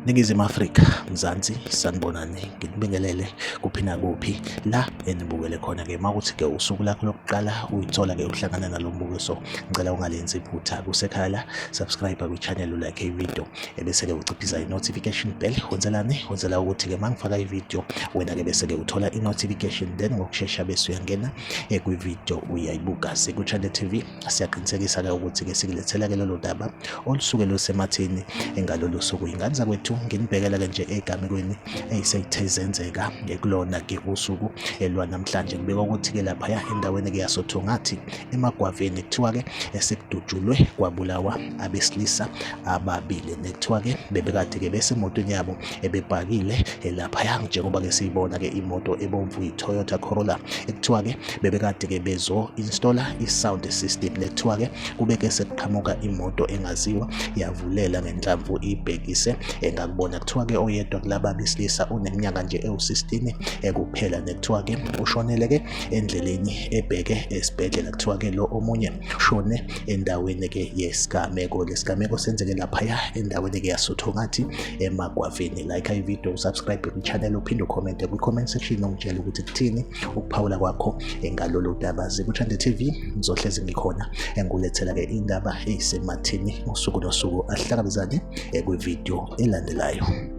Ningizimu Afrika, Mzansi, sanibonani, nginibingelele kuphi nakuphi la enibukele khona-ke. Uma kuthi-ke usuku lakho lokuqala uyithola-ke uhlangana nalo mbukiso, ngicela ungalenzi iphutha. Kusekhaya la, subscribe kwi-channel, ulike i-video, ebese-ke uciphiza i-notification bell. Wenzelani? Wenzela ukuthi-ke uma ngifaka i-video, wena-ke bese-ke uthola i-notification, then ngokushesha bese uyangena kwi-video uyayibuka. Siku-Channel TV. Siyaqinisekisa-ke ukuthi-ke sikulethela-ke lolo daba olusuke lusematheni ngalolu suku. Ingane zakwethu, nginibhekela-ke nje egamekweni eyiseyithe zenzeka kulona-ke usuku lwanamhlanje. Kubikwa ukuthi-ke laphaya endaweni-ke yasoThongathi eMagwaveni kuthiwa-ke esekudutshulwe kwabulawa abesilisa ababili, nekuthiwa-ke bebekade-ke besemotweni yabo ebebhakile laphaya, njengoba-ke siyibona-ke imoto ebomvu i-Toyota Corolla, ekuthiwa-ke bebekade-ke bezo-installa i-sound system, nekuthiwa-ke kubeke sekuqhamuka imoto engaziwa yavulela ngenhlamvu ibhekise engakubona. Kuthiwa-ke oyedwa kulaba besilisa uneminyaka nje ewu-16 kuphela, nekuthiwa-ke ushonele-ke endleleni ebheke esibhedlela. Kuthiwa-ke lo omunye ushone endaweni-ke yesigameko. Lesigameko senzeke laphaya endaweni-ke yasoThongathi eMagwaveni. Like i-video, usubscribe kwi-channel, uphinde ukhomente kwi-comment section ungitshele ukuthi kuthini ukuphawula kwakho ngalolu daba. Zikuthande TV, ngizohlezi ngikhona engulethela-ke indaba eyisematheni usuku nosuku. Ahlangabezane kwividiyo elandelayo.